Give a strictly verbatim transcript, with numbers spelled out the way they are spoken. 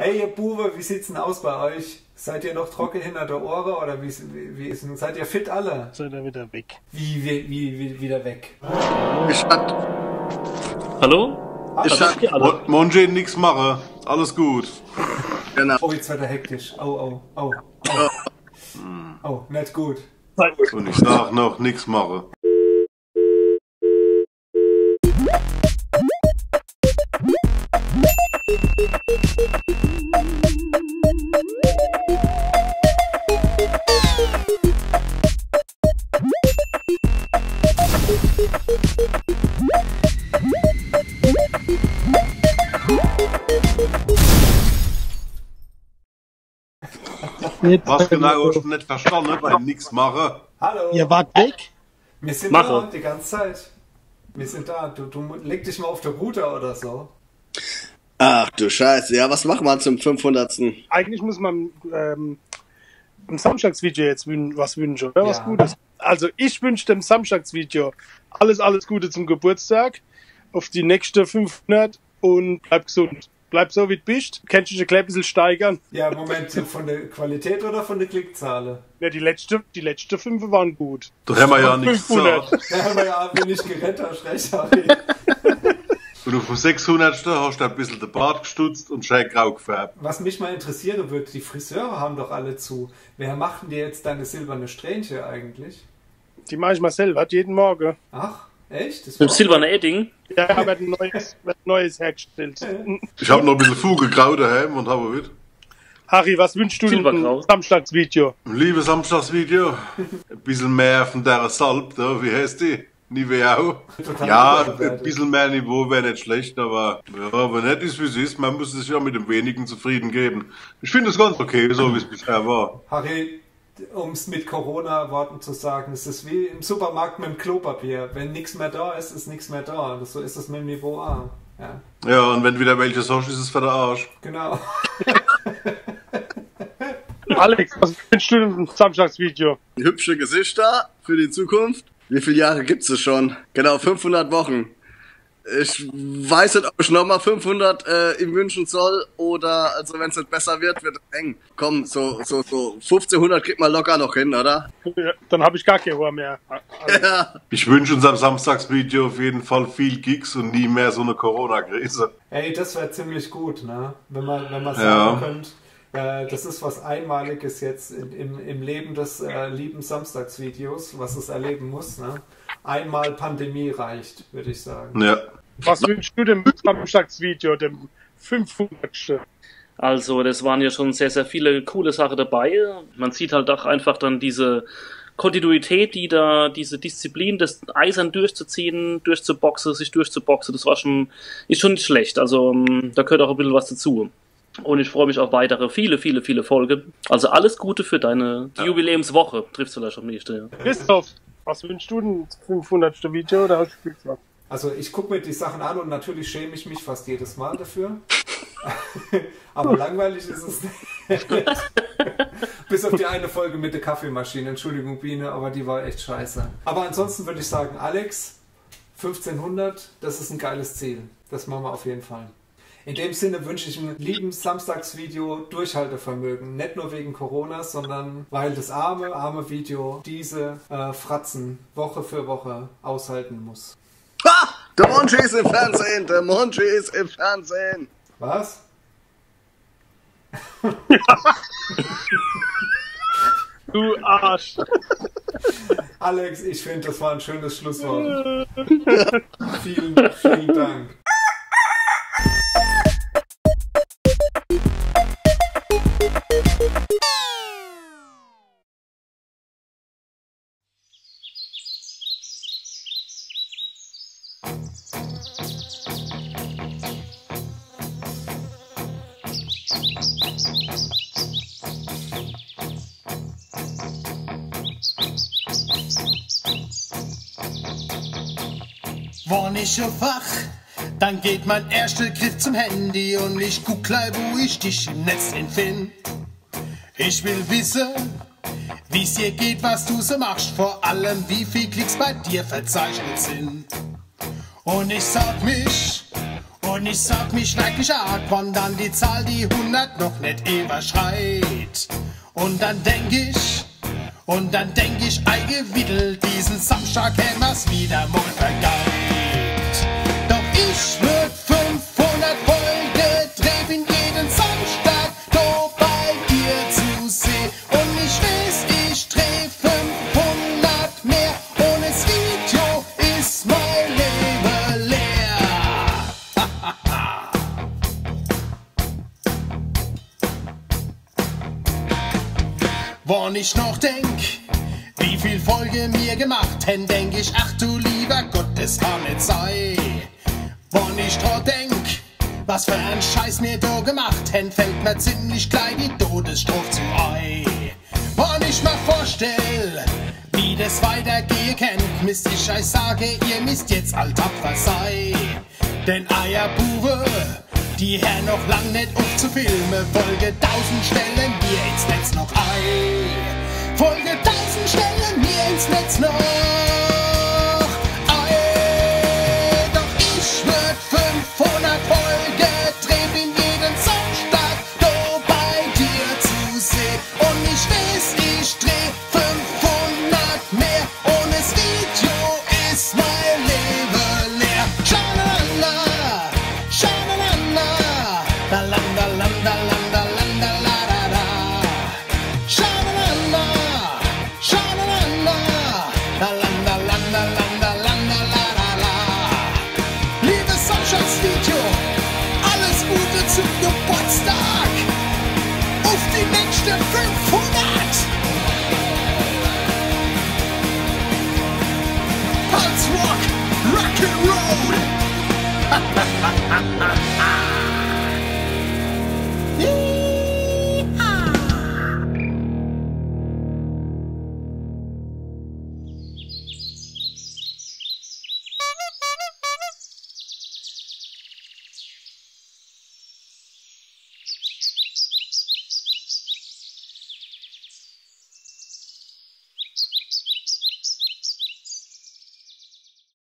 Hey, ihr Buwe, wie sieht's denn aus bei euch? Seid ihr noch trocken hinter der Ohre oder wie, wie, wie ist denn? Seid ihr fit alle? Seid ihr wieder weg? Wie, wie, wie, wie wieder weg? Ich hat, Hallo? ich hat, Hallo? Mon- Monje, nix mache. Alles gut. Genau. Oh, jetzt wird er hektisch. Oh, oh, oh, oh. Oh, nicht gut. Und ich sag noch, nix mache. Was genau hast du nicht verstanden beim Nix mache? Hallo. Ihr wart weg? Wir sind Mache. Da die ganze Zeit. Wir sind da. Du, du leg dich mal auf der Router oder so. Ach du Scheiße, ja, was macht man zum fünfhundertsten? Eigentlich muss man ähm, dem Samstagsvideo jetzt wün was wünschen, oder? Was Ja. Gutes. Also ich wünsche dem Samstagsvideo alles, alles Gute zum Geburtstag, auf die nächsten fünfhundert und bleib gesund. Bleib so, wie du bist. Kannst dich ein klein bisschen steigern. Ja, Moment, von der Qualität oder von der Klickzahl? Ja, die letzte, die letzte fünf waren gut. Da haben wir ja Und nichts fünfhundert. gesagt. Da haben wir ja wenig gerettet, recht, Harry. Und auf dem sechshundertsten hast du ein bisschen den Bart gestutzt und schön grau gefärbt. Was mich mal interessieren würde, die Friseure haben doch alle zu. Wer macht denn dir jetzt deine silberne Strähnchen eigentlich? Die mache ich mal selber, jeden Morgen. Ach, echt? Das Mit silberner Edding? Ja, wird ein neues, wird ein neues hergestellt. Ich habe noch ein bisschen Fugegrau daheim und habe mit. Harry, was wünschst du denn Silbergrau. Dem Samstagsvideo? Liebe Samstagsvideo, ein bisschen mehr von der Salb da, wie heißt die? Nivea. Total Ja, überbewertet. Ein bisschen mehr Niveau wäre nicht schlecht, aber ja, aber nicht ist, wie es ist. Man muss sich ja mit dem Wenigen zufrieden geben. Ich finde es ganz okay, so wie es bisher war. Harry, um es mit Corona-Worten zu sagen, es ist wie im Supermarkt mit dem Klopapier. Wenn nichts mehr da ist, ist nichts mehr da. Das, so ist es mit dem Niveau auch. Ja, Ja, und wenn wieder welches hast, ist es für den Arsch. Genau. Alex, was wünschst du dem Samstagsvideo? Hübsche Gesichter für die Zukunft. Wie viele Jahre gibt's es schon? Genau, fünfhundert Wochen. Ich weiß nicht, ob ich nochmal fünfhundert äh, ihm wünschen soll oder, also wenn es nicht besser wird, wird es eng. Komm, so, so, so fünfzehnhundert kriegt man locker noch hin, oder? Ja, dann habe ich gar kein Haar mehr. Also, Ja. Ich wünsche unserem Samstagsvideo auf jeden Fall viel Gigs und nie mehr so eine Corona-Krise. Ey, das wäre ziemlich gut, ne? Wenn man, wenn man Ja. Sagen könnte, äh, das ist was Einmaliges jetzt in, im, im Leben des äh, lieben Samstagsvideos, was es erleben muss, ne? Einmal Pandemie reicht, würde ich sagen. Ja. Was wünschst du dem Samstagsvideo, dem fünfhundertsten? Also, das waren ja schon sehr, sehr viele coole Sachen dabei. Man sieht halt auch einfach dann diese Kontinuität, die da, diese Disziplin, das eisern durchzuziehen, durchzuboxen, sich durchzuboxen, das war schon, ist schon nicht schlecht. Also, ähm, da gehört auch ein bisschen was dazu. Und ich freue mich auf weitere, viele, viele, viele Folgen. Also alles Gute für deine Jubiläumswoche, trifft's vielleicht am nächsten, ja. Christoph, was wünschst du dem fünfhundertsten Video? Oder hast du Glück gehabt? Also ich gucke mir die Sachen an und natürlich schäme ich mich fast jedes Mal dafür. Aber langweilig ist es nicht. Bis auf die eine Folge mit der Kaffeemaschine. Entschuldigung, Biene, aber die war echt scheiße. Aber ansonsten würde ich sagen, Alex, fünfzehnhundert, das ist ein geiles Ziel. Das machen wir auf jeden Fall. In dem Sinne wünsche ich einem lieben Samstagsvideo Durchhaltevermögen. Nicht nur wegen Corona, sondern weil das arme, arme Video diese äh, Fratzen Woche für Woche aushalten muss. Ha! Der Monchi ist im Fernsehen! Der Monchi ist im Fernsehen! Was? Du Arsch. Alex, ich finde, das war ein schönes Schlusswort. Vielen, vielen Dank. Wann ich erwach, dann geht mein erster Griff zum Handy und ich guck gleich, wo ich dich im Netz find. Ich will wissen, wie's dir geht, was du so machst, vor allem wie viel Klicks bei dir verzeichnet sind. Und ich sag mich, Ich sag mich schrecklich arg, wann dann die Zahl die hundert noch net iwwerschreit. Und dann denk ich, und dann denk ich, ei Gewiddel, diesen Samstag hämmer's wieder mal vergeiht. Doch ich würd fünfhundert Folge dreh, bin jeden Samstag do bei dir zu seh. Und ich weeß, ich dreh fünfhundert mehr, ohne 's Video is mei Lewe leer. Wann ich noch denk, wie viel Folge mir gemacht hen, denk ich, ach du lieber Gott, des kann net sei. Wann ich dra denk, was für en Scheiß mir do gemacht hen, fällt mir ziemlich gleich die Todesstrof zu ei. Wann ich mer vorstell, wie des weitergehe kennt, misst ich eich sage, ihr misst jetzt all tapfer sei. Denn eier Buwe, die hern noch lang net uff zu filme. Folge tausend stelle mir ins Netz noch ei. Folge tausend stelle mir ins Netz noch ei. Doch ich würd fünfhundert Folge dreh, bin jeden Samstag do bei dir zu seh. Und ich weeß, ich dreh fünfhundert mehr, ohne 's Video is mei Lewe leer. Schalalala, schalalala, da lam, da lam, da lam, da lam, da la, da, da. Schalalala, schalalala, da lam, da lam, da lam, da lam, da la, da, da. Liebes Samstagsvideo, alles Gute zum Geburtstag. Uff die nächste fünfhundert. Pulse Rock, Rock'n'Roll.